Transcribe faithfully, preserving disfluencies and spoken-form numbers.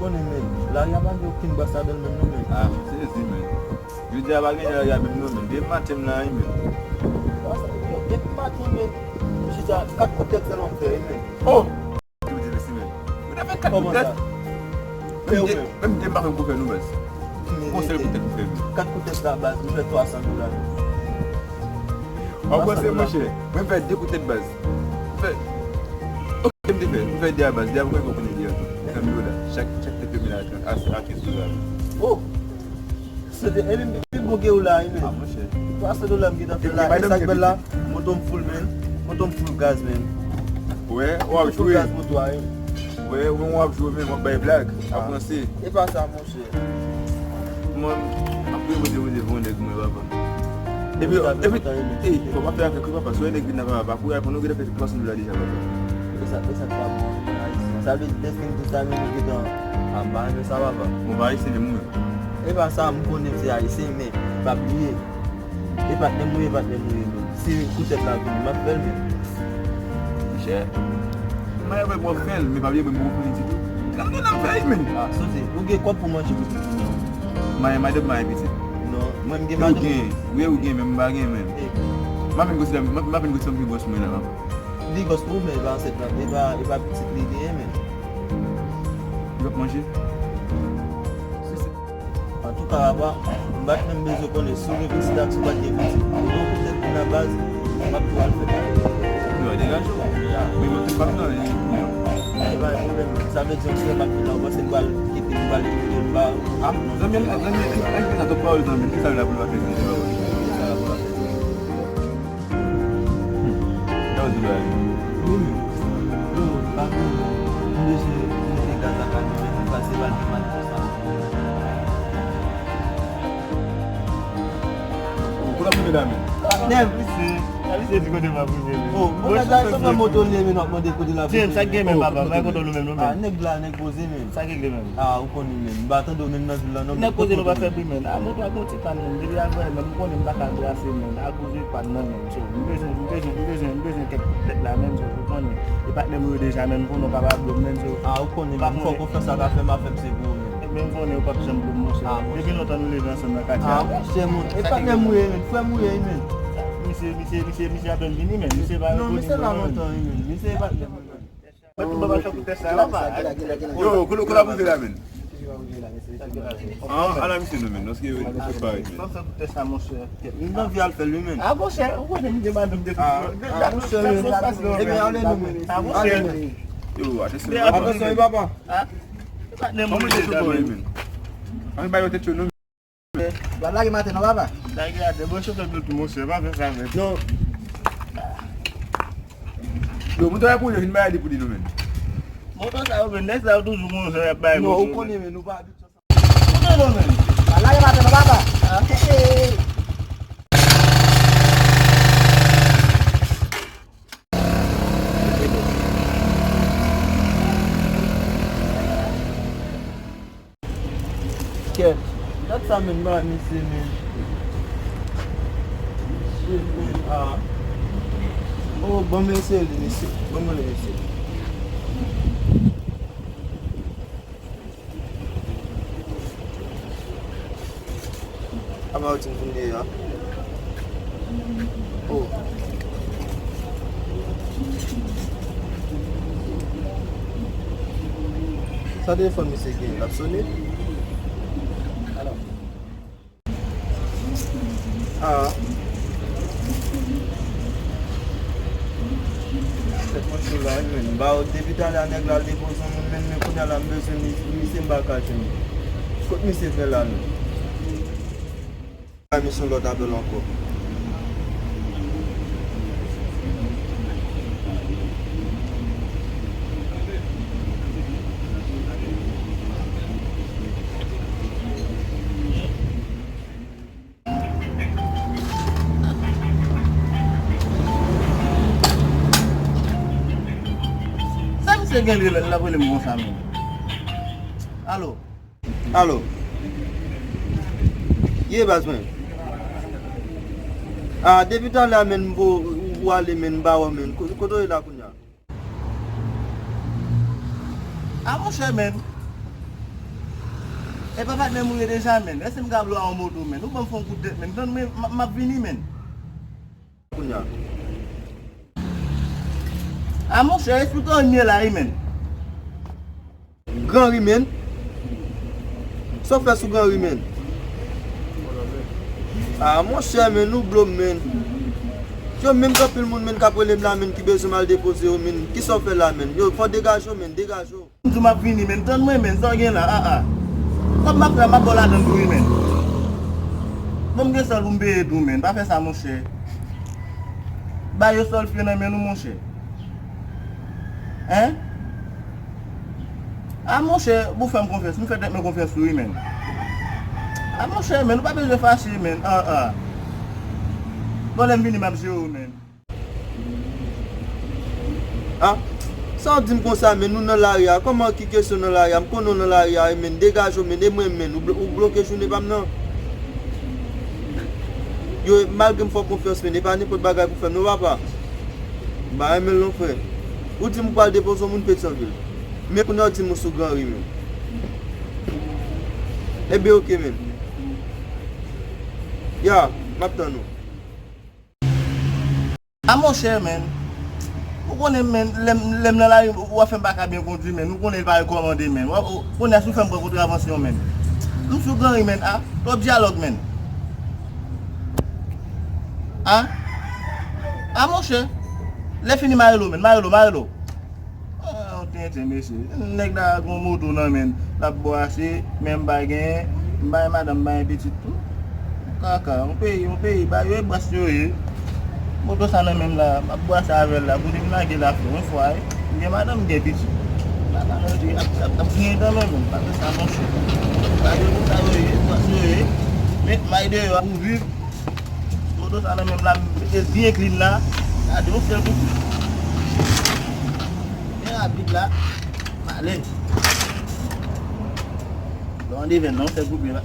konnen, men. Lari a pa gen okenn bas ladan l menm non, men. Ah, m sezi, men. Jodi a pa gen lari a menm non, men. Depi maten m la, wi, men. Depi maten, men. M chita kat kout tèt sèlman m fè, wi, men. Oh! Ou te mesi, men. Ou te fè kat kout tèt? Menm de, menm de m pa fè m kou fè nou, baz. Konsèy kout tèt ou fè, men. Kat kout tèt la, baz, m fè twa san dola, men. Ou panse, monchè? Mwen fè de kout tèt, baz. M fè, ok, m te fè. M fè de a, baz. De a, pou mwen konnen de a tou. San dola. Chak, chak tèt yo vin a, a, a kenz dola. Oh! Se te, e li, li bon ke ou la, wi, men. Ah, monchè. Twa san dola m gentan fè la. E sa k bèl la? Moto m full, men. Moto m full gaz, men. Wè, w ap jwe. Full gaz moto a, wi. Wè, w ap jwe, men, w ap bay blag. W ap ranse. E pa sa, monchè. Mwen, ap repoze, poze pou yon nèg mwen, papa. Epi, epi, ey, fò pa fè afè kri, papa. Si yon nèg vin la, papa, pa kouri al pran, nou gentan fè twa san dola deja, papa. E sa, e sa pa bon, Ayisyen. Sa vle di, dèske m di sa, men nou gentan, a, m pa renmen sa, papa. Bon, pa Ayisyen, men mwen. E pa sa, m konnen se Ayisyen, men pa bliye. E patnè m ou ye, patnè m ou ye, men. Si kout tèt la vini, m ap fè l, men. Monchè, m pa wè pou w fè l, men pa bliye mwen poko fini ditou. Gad nan m fè, men. Ah, sote, ou gen kòb pou manje pou pitit non. Mayen madanm, mayen pitit. Non, mwen m gen madanm. Ou gen, wi, ou gen, men m pa gen, men. M ap vin gòs la, m ap vin gòs fanm ki gwòs mwen la, papa. Li gwòs pou ou, men e pa ansent la, e pa, e pa pitit li genyen, men. Li p ap manje? Antouka, papa, m pa t menm bezwen konnen si w gen pitit ak si w pa t gen pitit. Depi w koute l kou nan baz, m ap tou al fè bagay. Yo, degaje w. Men mwen, m p ap nan li. E pa yon pwoblèm. Sa vle di, yon frè m ap vin la, w panse m pral kite, m pral inyore l, m pa. Ah, zanmi, zanmi, zanmi, sa twòp pawòl, zanmi. Kisa l la pou l pa fè di? Sa la pou l pa fè di? Hmm. Sa w di la? Wi, wi. Yo, pa vre, m bezwen mete gaz lakay mwen, men m pase pa l gen mal konsa. Ou konn ap rive la, men? Patnè m. Misye, misye di kote m ap rive, men. Oh, bon, nèg la, se pran moto l ye, men w ap mande kote l ap rive. James, sa k gen, men, papa? M pa konn ou menm, non, men. Ah, nèg la, nèg poze, men. Sa k regle, men? Ah, ou konnen, men. M pa tande w menm nan vil la, non, men. Nèg poze nou pa fè bri, men. Ah, moto ak yon ti pàn, men. Depi avè, men, ou konnen m pa ka brase, men. Akoz de pàn nan, men. So, m bezwen, m bezwen, m bezwen, m bezwen kèk tèt la, men, so, ou konnen. E patnè m yo deja, men, m konnen w kapab, men, so. Ah, ou konnen, men, m fè w konfyans, sa ka fè m ap fè m se pou ou, men. Men m konnen ou p ap janm blo m, monchè. Ah, monchè. Depi lontan nou leve ansanm nan katye a. Ah, monchè, mon. E patnè m ou ye, men. Frè m ou ye, men. Misye, misye, misye, misye apèn vini, men. Misye pa reponn. Non, misye la lontan, wi, men. Misye e patnè m, wi, men. Mwen tou, papa, fè kout tèt sa, papa. Yo, kote, kote ap rive la, men? Ah, ala misye non, men. Paske misye pa ret, men. Fè kout tèt sa, monchè. M t anvi al fè l, wi, men. Ah, monchè, ou konnen m gen madanm depi. Ah, monchè, men. Ebyen, ale nou, men. Ah, monchè. Yo, atansyon. Atansyon, wi, papa. Ah, pa de mwen, men. Ann ba yo tèt yo, non. Pral lage maten non, papa. Lage atè, bon, chofè dlo tou, monchè, pa fè sa, men. Non. Yo, moto a pou yo vin bay li pou li non, men. Moto sa yo, men, nèg sa yo toujou gon jan y ap bay moto, men. Non, ou konnen, men, nou pa abitye sa. Moto non, men. Pral lage maten non, papa. Ah. Hey, hey, hey. Kèt. Gad sa, men, ba misye, men. Shit, men. Ah. Oh, bon, men se li, mesye. Bon, men mesye. Apa w di m vin deyò a? Oh. Sa telefòn misye gen? L ap sone? Alo? Ah. Tèt mwen cho la, wi, men. M ba w depi talè a nèg la al depoze yon moun, men, men kounye a la m bezwen li, misye m pa ka jwenn li. Kot misye fè la, men? Ba misye yon lòt apèl ankò. Sa misye gen li la, l ap rele m konsa, men? Alo? Alo? Ye baz mwen? Ah, depi talè a, men, m vo-, ou ale, men, m ba w, men. Ko-, kote w ye la kounye a? A monchè, men. E pa patnè m ou ye deja, menn. Èske m ka ba w yon moto, menn? Ou ban m fè yon kout tèt, menn. Tann mwen, m, m ap vini, menn. Kounye a. A monchè, esplike w m ye la, wi, menn. Granri, menn. Sa w fè sou Granri, menn? A monchè, menn, ou blo m, menn. Yo, menm gen anpil moun, menn, k ap rele m la, menn, ki bezwen m al depoze yo, menn. Kisa w fè la, menn? Yo, fò w degaje w, menn, degaje w. M di w m ap vini, menn. Tann mwen, menn. Sa w gen la? A, a. Kòb m ap fè a, m ap ba w ladan l tou, wi, menn. Ban m gen sòl pou m peye tou, menn. Pa fè sa, monchè. Ba yo sòlfye nan men nou, monchè. Hein? A, monchè, ou fè m konfyans. M fè tèt mwen konfyans tou, wi, menn. A, monchè, menn, ou pa bezwen fache, menn. A, a. Bon, lè m vini, m ap jere w, menn. A, sa w di m konsa, menn, nou nan lari a? Kòman, ki kesyon nan lari a? M konnen w nan lari a, wi, menn, degaje w, menn, e mwen, menn, ou blo-, ou bloke jounen pa m nan. Yo, malgre m fè w konfyans, menn, e pa nenpòt bagay pou fè m non, papa. M pa renmen l non, frè. Ou di m ou pral depoze yon moun Petyonvil. Men kounye a w di m ou sou Granri, menn. Ebyen, oke, menn. Ya, m ap tann ou. A monchè, menn. Ou konnen, menn, lè m, lè m nan lari, w ap fè m pa ka byen kondwi, menn. Ou konnen l pa rekòmande, menn. W ap, ou, kounye a, si w fè m pran kontravansyon, menn. M sou Granri, menn. A, twòp dyalòg, menn. A? A, monchè. Lè fini, m a rele w, menn. M a rele w, m a rele w. Ah, yon tenten, mesye. Nèg la gen yon moto nan men l, l ap bwase, men m pa genyen, m pa gen madanm, m pa gen pitit tou. Kaka, yon peyi, yon peyi, ba yo e bwase yo ye. Moto sa nan men m la, m ap bwase avè l la, kote m lage l ap fè yon fwa, wi. M gen madanm, m gen pitit. Kaka nan ap, ap, ap griyen dan men m, pa fè sa, monchè. Ba yo moto sa yo ye, bwase yo ye. Men, may deyò a pou viv. Moto sa nan men m la, m mete l byen clean la. Gade yon sèl koupe. Byen rapid la. M ale. Lè w an devenn nan, yon sèl koupe la.